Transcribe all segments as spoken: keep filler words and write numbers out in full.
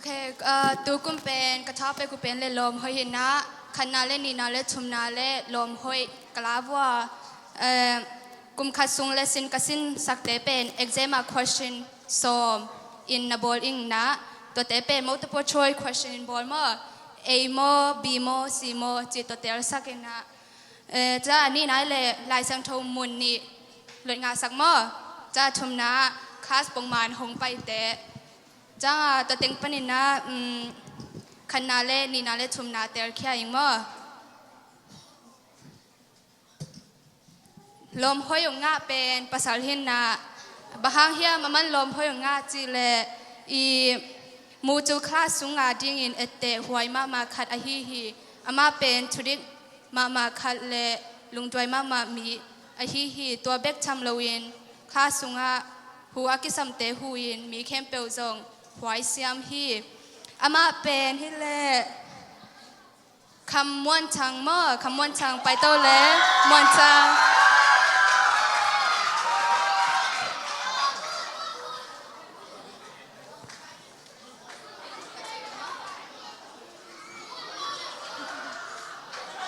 Ok, uh, tu kum pen ka thapia kum pen le lawm hoih hi na, khatna le nihna le thumna le lawm hoih ka la vua. Uh, kum khat sung le sin ka sin sakte pen exam a question sawm in na bawl ing na, tuate pen multiple choice question in bawl maw, A maw, B maw, C maw, ci tua tel sak in na. Eh, ca a nihna le Lai Siangtho mun nih luat ngah sak maw. Ca a thumna class pongman hong paite. Ca a tua teng panin na, um, khatna le nihna le thumna telkhia ing maw. Lawm hoih ong ngah pen pasal hi na, bang hang hiam aman lawm hoih ong ngah cih leh i mucu class sungah dingin etteh huai mahmah khat ahi hi. Amah pen thudik mahmah khat le lungduai mahmah mi ahi hi. Tua bek tham loin class sungah hu a kisamte hu in mi khempeuh zong huai siam hi. Amah pen hi leh Kham Muan Thang maw, Kham Muan Thang paito le Muan Thang.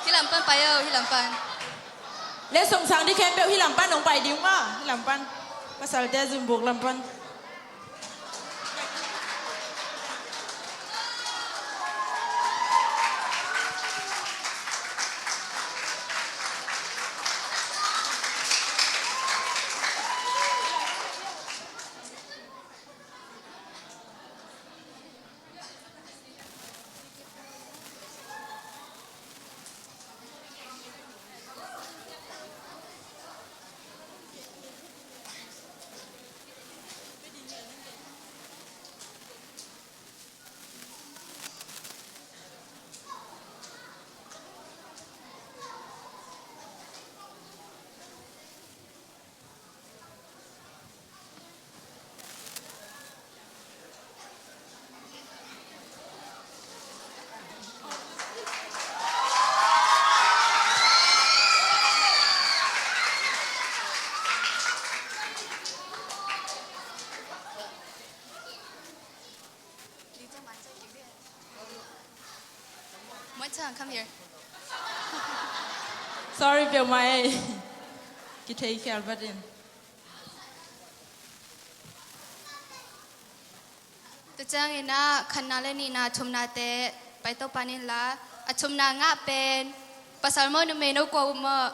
Hih lam pan pai o, hih lam pan. Le sungsang di khempeuh hih lam pan hong pai ding maw, hih lam pan. Pasalte zumbuk lam pan. Muan Thang, come here. Sorry, peuhmah ei. Kithei khial batin. Tua ciangin ah khatna le nihna thumnate paito pan inla, a thumna ngah pen pasal maw numei, no kua uh maw?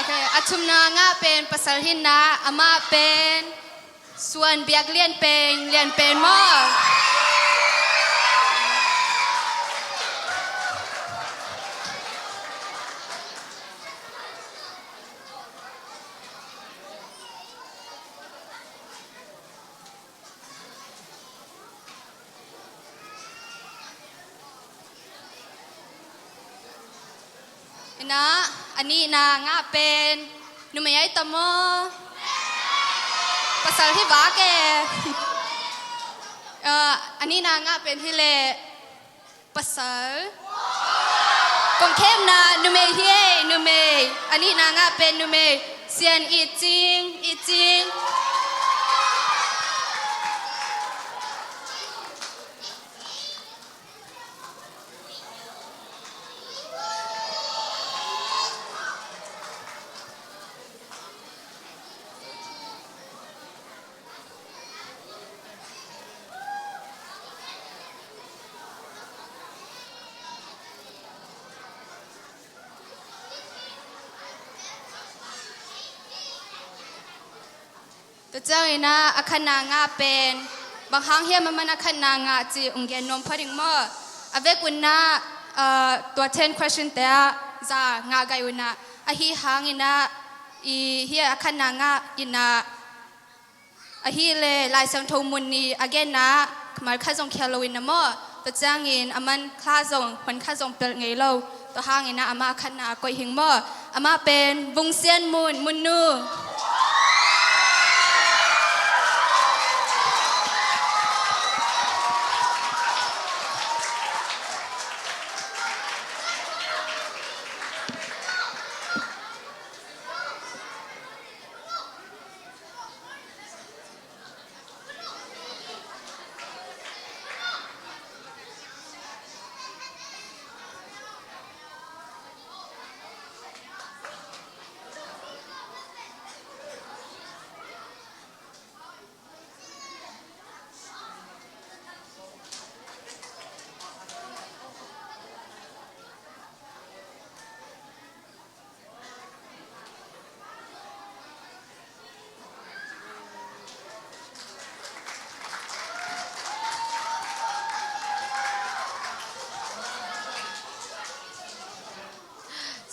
Ok, a thumna ngah pen pasal hi na, amah pen Suan Biak Lian Peng, Lian Peng maw? Inah, a nihna ngah pen numei ai ta maw? Pasal hi vak e. Ah, a nihna ngah pen hi leh pasal. Kong khemna numei hi ei, numei. A nihna ngah pen numei. Sian i cing, i cing. Tua ciangin ah a khatna ngah pen bang hang hiam a man a khatna ngah cih ong gen nuam phot ing maw? A vek un ah, ah, tua ten question te ah za ngah gai un ah, ahi hangin ah i hi a khatna ngah in ah, ahi leh Lai Siangtho mun nih a genna mal khat zong khial lo in ah maw? Tua ciangin a man kha zong, hon kha zong pelh ngei lo. Tua hangin ah amah a khatna a koih hing maw? Amah pen Vung Sian Mun, Munnu.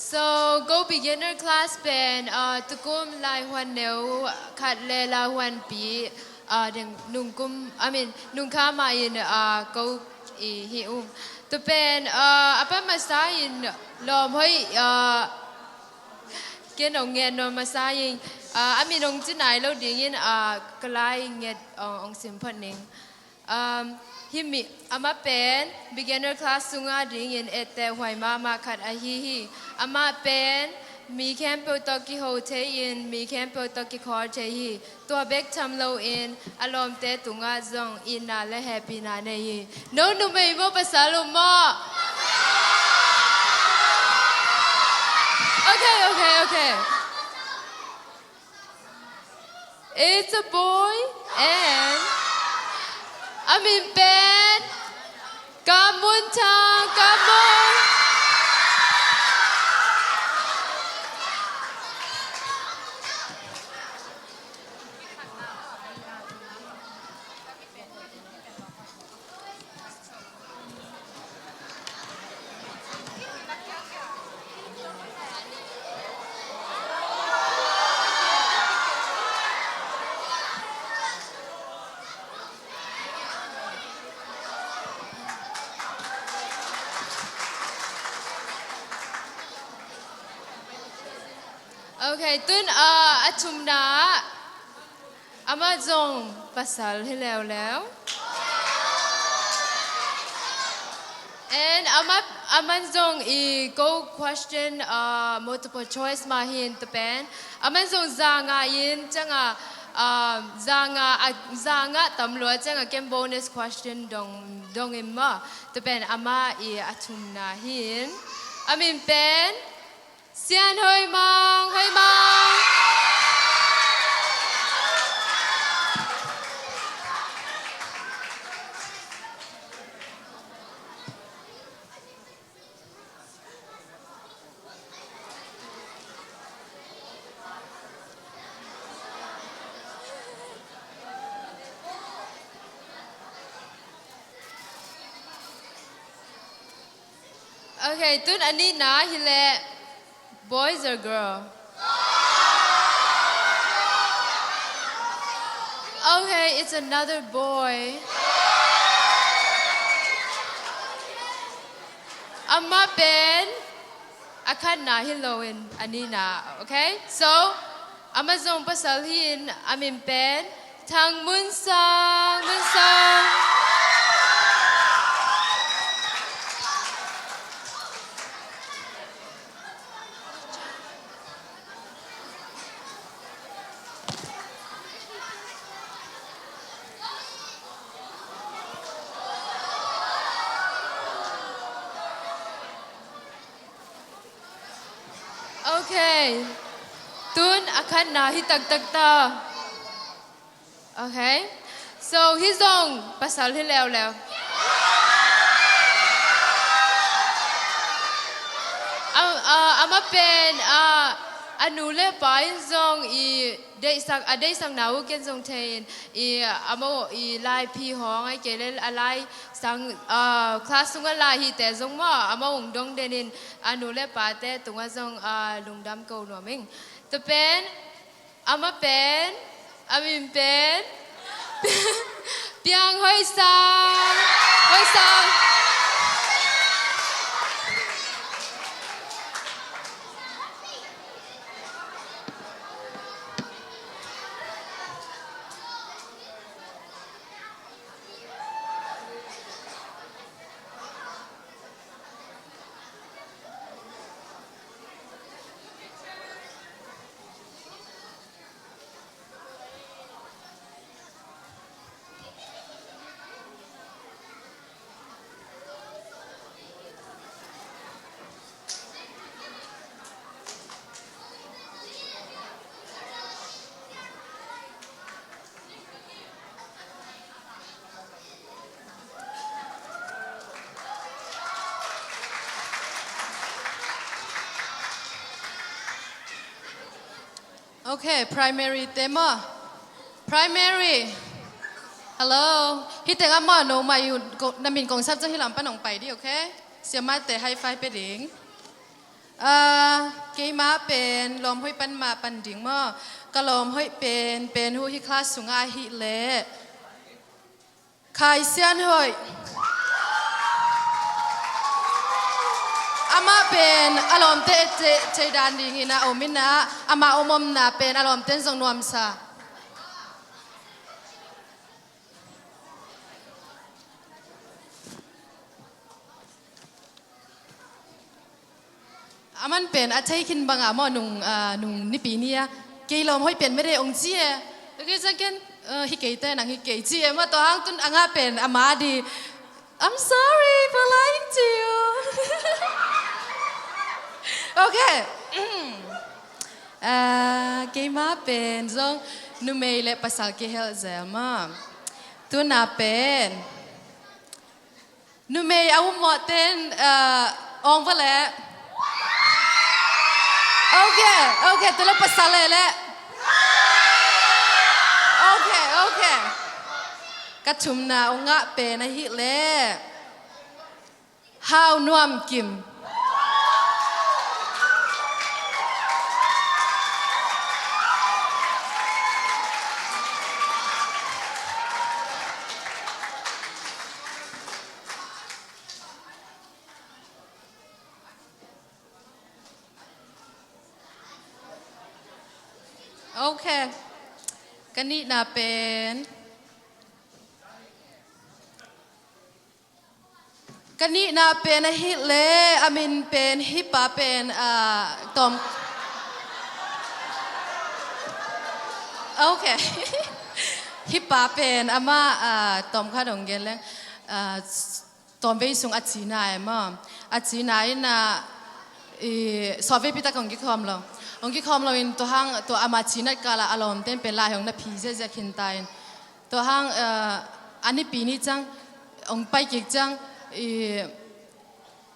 So, ko beginner class pen, uh, tukum laihuan neu khat le laihuanpi, uh, deng nungkum, I mean, nungkha mah in, uh, ko i hi ung. Tu pen, uh, a pan masa in lawm hoih, uh, ken ong ngen nuam masa in, uh, a min ong ci nai lo dingin, uh, ka lai nget, uh, ong sim phot ning. Um, hih mi, amah pen beginner class sungah dingin etteh huai mahmah khat ahi hi. Amah pen mi khempeuh tawh kiho thei in, mi khempeuh tawh kikhawl thei hi. Tua bek tham loin a lawmte tungah zong itna le hehpihna nei hi. No numei maw, pasal um maw? Okay, okay, okay. It's a boy and a min pen Kam Mun Thang, Kam Mun. Ok, tun, ah, a thumna ah amah zong pasal hi leuleu. And amah, amah zong i ko question, ah, multiple choice mah hi in, tu pen amah zong za ngah in ciangah, ah, za ngah, ah, za ngah tam lua ciangah ken bonus question dong, dong in maw. Tu pen amah i a thumna hi in. A min pen Sian Hoi Mang, Hoi Mang. Ok, tun a nihna hi leh, boys or girl? Ok, it's another boy. Amah pen a khatna hi loin a nihna, ok? So, amah zong pasal hi in, a min pen Thang Mun Sang, Mun Sang. Ok. Tun a khatna hi taktak ta. Ok. So, hih zong pasal hi leuleu. A, a, amah pen, a, a nu le pa in zong i deihsak, a deihsakna uh ken zong thei in, i, amah i laiphi hong, ahih kei leh a laisang, a, class sungah lai hite zong maw, amah ong dong den in, a nu le pate tungah zong, a, lungdam ko nuam ing. Tu pen, amah pen, a min pen Piang Hoi Sang, Hoi Sang. Ok, primary te maw? Primary. Hello. Hih teng amah no mai uh, ko-, na min kong sap ciang hih lam pan ong pai dih, ok? Siamate high five pia ding. Ah, Keimah pen lawm hoih pan mah pan ding maw? Ka lawm hoih pen, pen hu hi class sungah ahih leh Khai Sian Hoih. Amah pen a lawmte et thei dan dingin a om in ah, amah om omna pen a lawmte in zong nuamsa. Aman pen a thei khin bangah maw, nung, ah, nung Nipi ni a, kei lawm hoih pen mede ong ci e. Kei ciang ken, ah, hi kei te nang hi kei ci e maw, tua hang tun a ngah pen a ma di. I'm sorry for lying to you. Okay. Ah, keimah pen zong numei le pasal kihelh zel maw? Tuna pen numei a ummawh ten, ah, awng va leh. Okay, okay, tule pasal leh leh. Okay, okay. Ka thumna ong ngah pen ahih leh Hau Nuam Kim. Okay. Ka nihna pen, ka nihna pen ahih leh a min pen hih pa pen, ah, tawm. Okay. Hih pa pen amah, ah, tawm khat ong gen leng, ah, tawmvei sung a cina e maw? A cina in ah, i, sawtveipi tak hong kikhawm lo. Hong kikhawm lo in tua hang, tua ama cina kala a lawmte in pen lai hong na phi ziahziah khin ta in. Tua hang, eh, a Nipi ni ciang, hong pai kik ciang, i,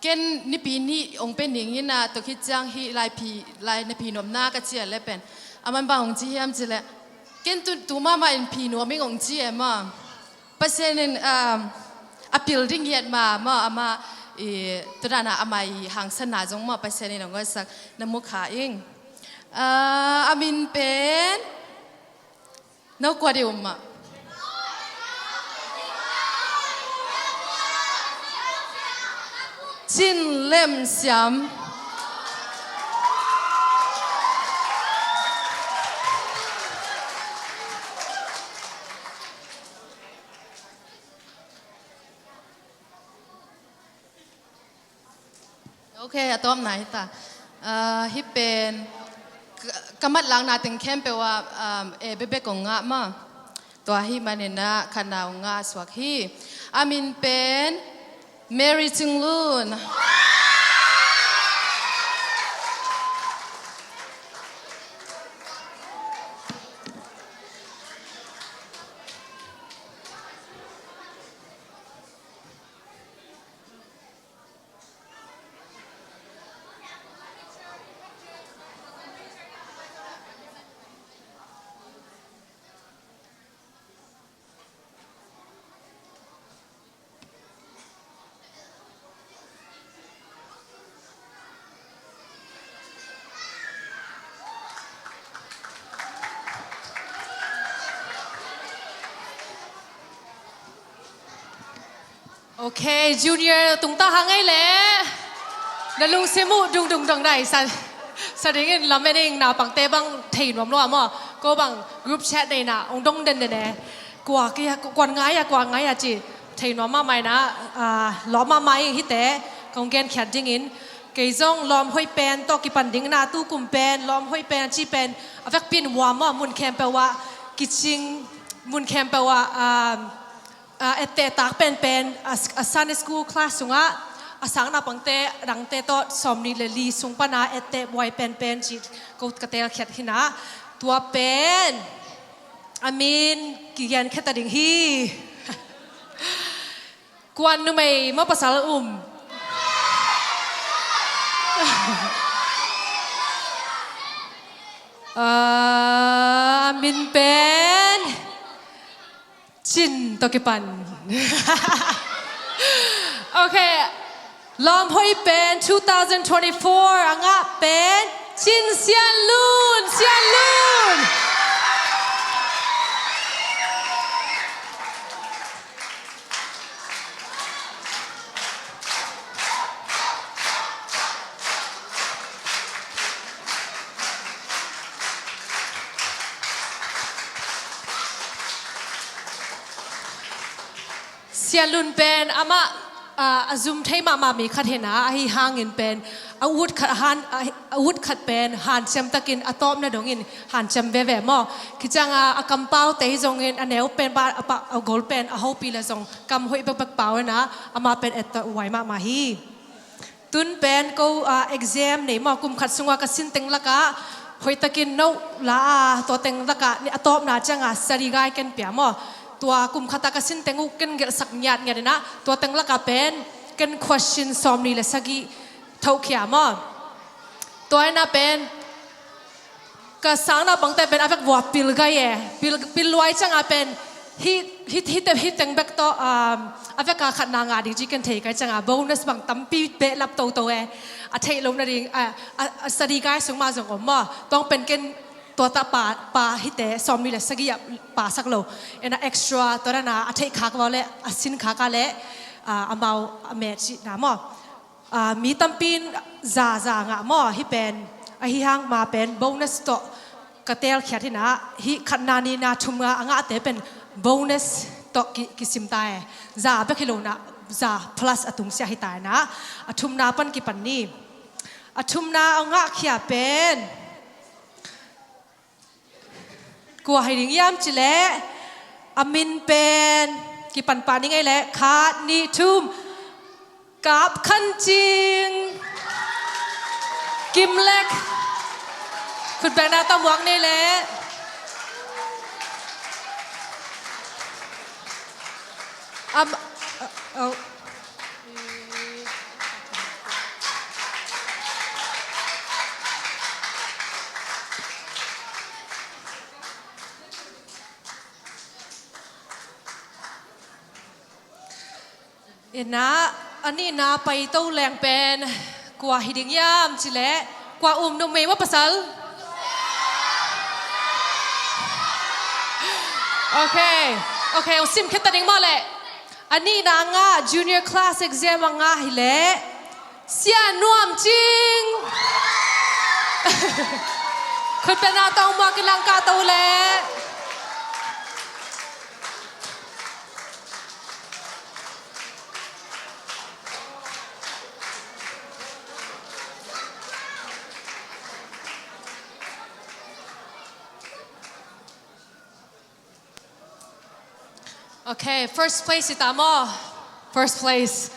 ken Nipi ni hong pai ning in ah, tua khit ciang hih lai phi, lai na phi nuam na ka ci a leh pen. Aman bang hong ci hiam cih leh, ken tu, tu mahmah in phi nuam ing hong ci e maw? Pasian in, um, a pil ding ngiat mah maw, amah, i, tua dan a amah i hangsanna zong maw, Pasian in hong hoihsak na mu kha ing. Ah, a min pen, no kua di um mah. Cin Lem Siam. Okay, a tawpna hi ta. Ah, hih pen ka, ka matlakna teng khempeuh ah, um, A bekbek kong ngah maw. Tua ahih manin ah khatna ong ngah suak hi. A min pen Mary Cing Lun. Okay, junior tungtang hang ei leh. Na lungsim uh dungdung dangdai sa, sa dingin lamen ing, naupangte bang thei nuam lua maw. Ko bang group chat nei na ong dong den den e. Kua kia, kuan ngai a, kuan ngai a ci. Thei nuam mahmah ina, ah, lawm mahmah ing hite, kong gen khiat dingin. Kei zong lawm hoih pen tawh kipan ding na, tu kum pen lawm hoih pen ci pen a vekpi in huam maw, mun khempeuh ah kicing, mun khempeuh ah, ah, ah, etteh tak penpen, a, a Sunday school class sungah a sang naupangte dangte tawh sawmnih le li sung pana etteh buai penpen ci ko ka telkhiat hi na. Tua pen a min kigen khia ta ding hi. Kuan numei maw pasal um? Ah, a min pen Cin tawh kipan. Okay. Lawm hoih pen two thousand twenty-four a ngah pen Cin Sian Lun, Sian Lun. Sian Lun pen amah, ah, a zum thei mahmah mi khat hi-in ah, ahi hangin pen a ut khat, a han, a, a ut khat pen hanciam takin a tawpna dongin hanciam veve maw. Khit ciang a, a kampaute hi zongin a neu pen ba, a pa, a gol pen a hopi leh zong kam hoih bekbek pau hi-in ah, amah pen ettawh huai mahmah hi. Tun pen ko, ah, exam nei maw, kum khat sungah ka sin teng lakah hoihtakin no la a, tua teng lakah a tawpna ciangah study guide ken pia maw. Tua kum khatah ka sin teng uh ken gelhsak ngiatngiat in ah, tua teng lakah pen ken question sawmnih le sagih thohkhia maw. Tua in ah pen ka sang naupangte pen a vek vua pil gai e. Pil, pil luai ciangah pen hih, hih, hih te, hih teng bek tawh, um, a vek a khatna ngah ding ci ken thei gai ciangah bonus bang tampi behlap toto e. A theih loh nading, a, a, a study guide sung mah zong om maw. Tua pen ken tua tah pa, pa hihte sawmnih le sagih ah pasak lo. En a extra tua dan a, a theih khak vua leh, a sin khak a leh, ah, amau a meh cihna maw. Ah, mi tampi in za, za ngah maw, hih pen. Ahi hang ma pen bonus tawh ka teelkhiat hi-in ah, hih khatna, nihna, thumna a ngahte pen bonus tawh ki, kisim ta e. Za bek hi lo-in ah, za plus a tungsiah hi ta in ah, a thumna pan kipan ni. A thumna a ngahkhia pen kua hi ding hiam cih leh, a min pen kipan pah ni ei leh, khat, nih, thum. Kap Khan Cing. Kim Lek. Khutbetna tawh muak ni ei leh. Am, uh, oh. En ah, a nihna paito leng pen kua hi ding hiam cih leh, kua um, numei maw pasal? Ok, ok, hong simkhia ta ning maw leh. A nihna ngah junior class exam a ngah hi leh, Sia Nuam Cing. Khutbetna tawh muak in langkah to leh. Ok, first place hi ta maw. First place.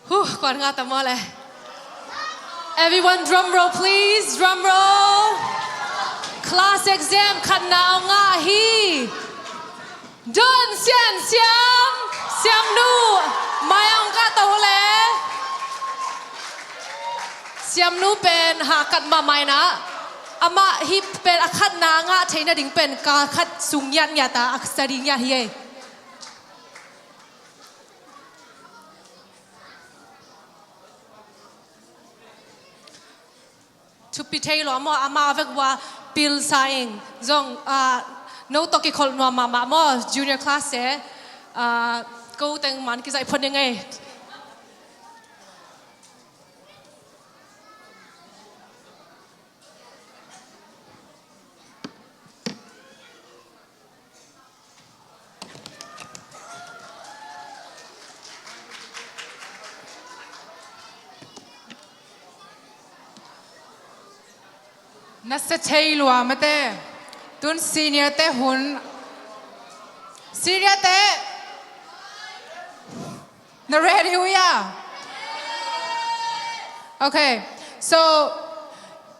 Huh, kuan ngah ta maw leh. Everyone, drum roll, please. Drum roll. Class exam khatna a ngah hi Don Sian Siam. Siamnu, mai ah hong kah to leh. Siamnu pen hahkat mahmah in ah, amah hih pen a khatna ngah theih nading pen kal khat sung ngiatngiat a, a study ngiat hi ei. Thupi thei lua maw, amah a vek vua pil sa ing zong, ah, no tawh kikholh nuam mahmah maw, junior class e, ah, ko teng man kizaih phot ning ei. Na sia thei lua mate. Tun senior te hun. Senior te. Na ready uh hia? Ok. So,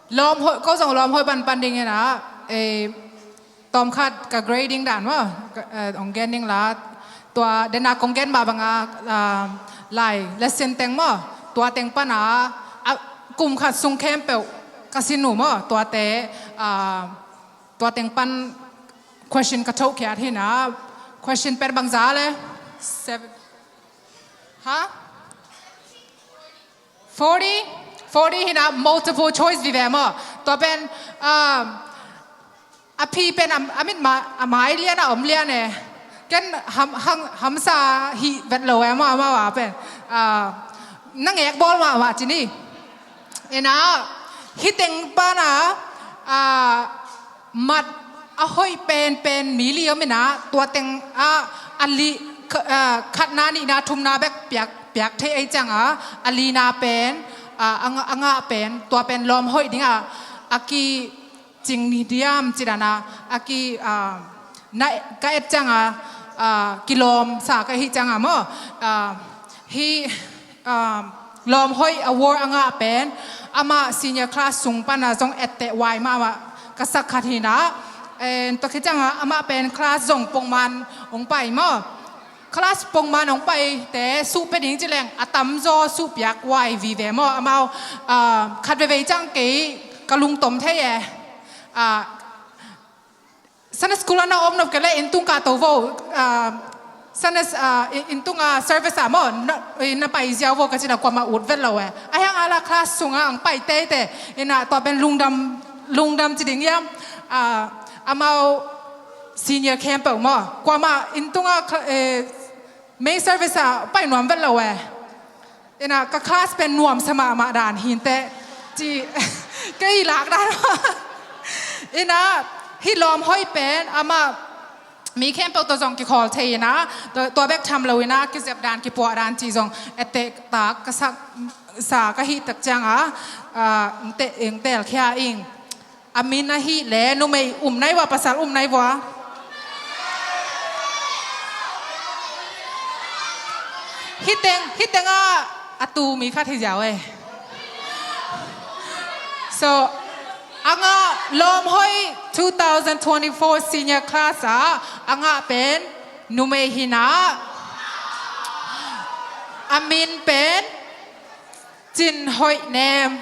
lawm hoih, ko zong lawm hoih panpan ding hi-in ah, eh, tawmkhat ka grading dan maw, ka, eh, hong gen ning la, tua, den a kong gen mah bang a, ah, lai, lesson teng maw, tua teng pan a, a, kum khat sung khempeuh ka sin uh maw, tuate, ah, tua teng pan question ka thohkhiat hi-in ah, question pen bangzah leh, seven, ha? Forty? Forty hi na, multiple choice vive maw. Tua pen, um, a phi pen a, a mit ma, a mai lian a om lian e. Ken ham, ham, hamsa hi vet lo e maw, amau a pen. Ah, na ngek bawl mahmah ci ni. Ina, hih teng pana, ah, mat a hoih penpen mi li om ina, tua teng ah, a li, kh-, ah, khatna, nihna, thumna bek piak, piak thei ei cianga, a lina pen, ah, a nga, a ngah pen, tua pen lawm hoih dinga a kicing ni diam ci dana, a ki, ah, na ka et cianga, ah, kilawmsa ka hih cianga maw. Ah, hih, ah, lawm hoih award a ngah pen amah senior class sung pana zong etteh huai mahmah ka sak khat hi na. En, tua khit cianga amah pen class zong pongman hong pai maw. Class pongman hong paite suh pia ding ci leng a tamzaw suh piak huai vive maw. Amau, ah, khat veivei ciang kei ka lungtom thei e. Ah, Sunday school ah na om nop kei leh inn tung kah to vo. Ah, Sunday, ah, inn, inn tung, ah, service ah maw, na, na pai ziau vo ka cina kuamah ut vet lo e. A hiang a la class sungah ang pai teitei. Ina tua pen lungdam, lungdam ci ding hiam. Ah, amau senior camp peuh maw. Kuamah inn tungah cla-, eh, main service ah pai nuam vet lo e. Ina ka class pen nuamsa mahmah dan hinteh ci kei lak dan. Ina hih lawm hoih pen amah mi khempeuh tawh zong kikhawl thei ina, tua, tua bek tham lo ina kizep dan kipuah dan ci zong etteh tak ka sak sa ka hih tak cianga, ah, eng te, eng telkhia ing. A min ahih leh numei um nai vua, pasal um nai vua. Hih teng, hih tengah a tu mi khat hi ziau e. So, a ngah lawm hoih two thousand twenty-four senior class ah a ngah pen numei hi na. A min pen Cin Hoih Nem.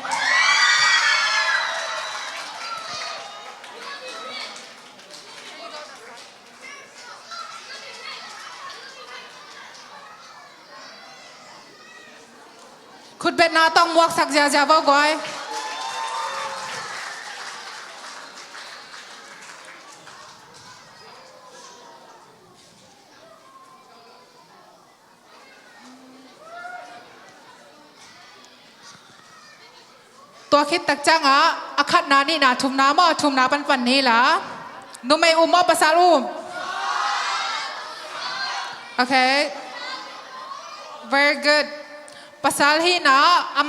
Khutbetna tawh muaksak ziazia vo guai. Tua khit tak ciangah a khatna, nihna, thumna maw, thumna panpan ni la. Numei um maw, pasal um? Okay. Very good. Pasal hihna, am,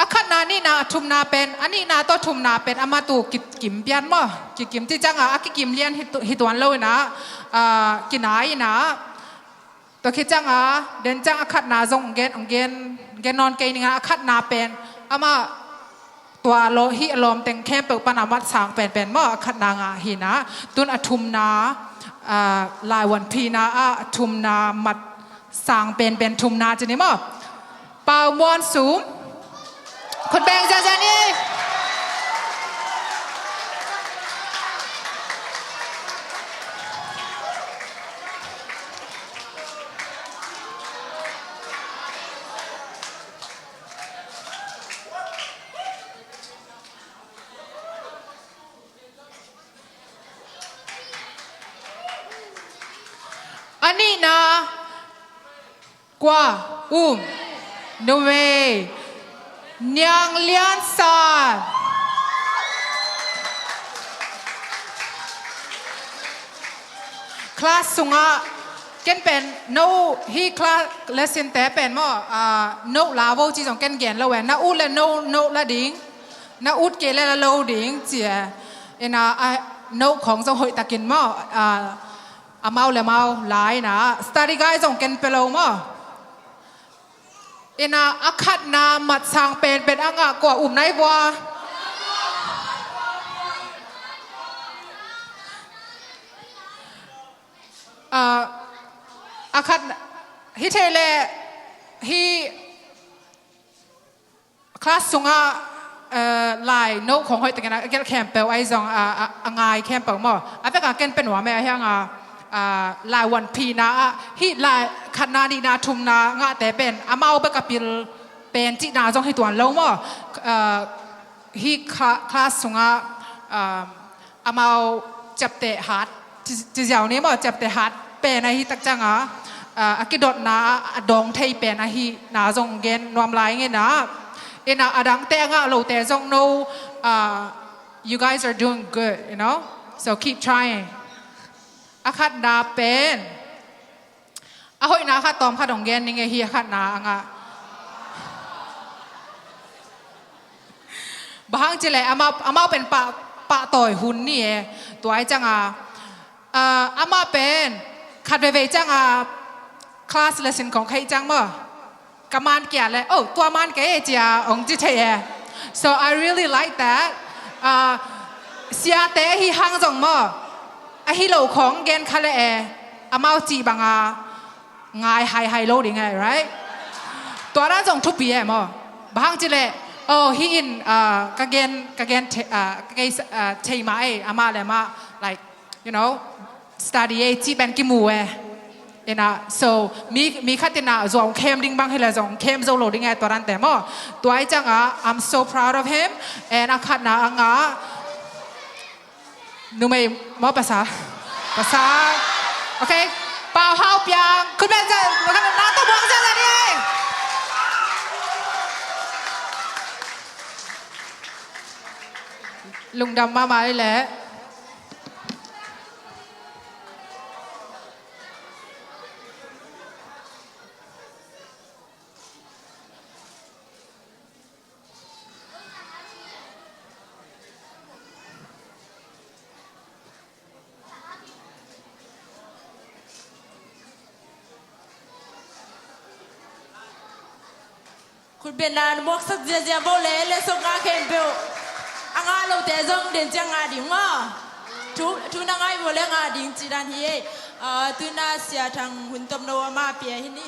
a khatna, nihna, a thumna pen, a nihna tawh thumna pen amah tu kikim pian maw? Kikim ci ciangah a kikim lian hi tu-, hi tuan lo inah, ah, kinai inah. Tua khit ciangah, den ciang a khatna zong gen, gen, gen nawn kei ning a, a khatna pen amah tua law, hih a lawmteng khempeuh pan a mat sang penpen maw, a khatna ngah hi inah. Tun a thumna, ah, laivuanphihna ah a thumna mat sang penpen thumna ci ni maw. Pau Muan Sum. Khut beng ziazia ni. A nihna, kua um? Numei Niang Lian San. Class sungah ken pen no, hih class lesson te pen maw, ah, no la vo ci zong ken gen lo e. Na ut le no, no la ding. Na ut kei le la lo ding ci e. Ina, ah, no khong zong hoih takin maw, ah, amau le amau la inah, study guide zong ken pia lo maw. Inah a khatna mat sang penpen a ngah kua um nai vua. Ah, a khat hi thei le hi. Class sungah, eh, lai no khong hoih takin a gelh khempeuh ahi zong, a, a, a ngai khempeuh maw. A vekah ken pia nuam e, a hiangah, ah, laivuanphihna ah hih lai khatna, nihna, thumna ngahte pen amau bek a pil pen cihna zong hi tuan lo maw. Ah, hih cla-, class sungah, ah, amau ciapteh hat, ci, ci ziau ni maw, ciapteh hat pen ahi tak ciangah, ah, a kidotna a dawng thei pen ahihna zong gen nuam lai ing ei. Ina a dangte a ngah lote zong no, ah, you guys are doing good, you know? So keep trying. A khatna pen, a hoihna khat tawm khat hong gen ning ei, hih a khatna a ngah. Bang hang cileh amau, amau pen pah, pahtawi hun ni e. Tua ahih ciangah, ah, amah pen khat veivei ciangah class lesson khawng khaih ciang maw, ka man kia leh, "Oh, tua man kei e," ci-a hong ci thei e. So I really like that. Ah, siate ahi hang zong maw, ahi lo khawng gen kha leh e, amau cih banga ngai haihai lo ding e, right? Tua dan zong thupi e maw. Bang hang cileh, "Oh, hih in, ah, ka gen, ka gen thei, ah, ka gen, ah, thei mah e, amah le amah, like, you know, study e," cih pen kimu e. Ina, so mi, mi khat ina zuau khem ding bang hi leh zong khem zo lo ding e, tua dante maw. Tua ahih ciangah, I'm so proud of him. And a khatna a ngah, numei maw, pasal? Pasal. Okay. Pau Hau Piang. Khut beng zia, na tawh buang zia zia ni. Lungdam mahmah ei leh. Khutbetna na muaksak ziazia bo le, le sawk nga khempeuh a ngah lote zong den ciang ngah ding maw. Thu, thu na ngai bo le ngah ding ci dan hi ei. Ah, tu-in ah Sia Thang Hun Tom No amah pia hi ni.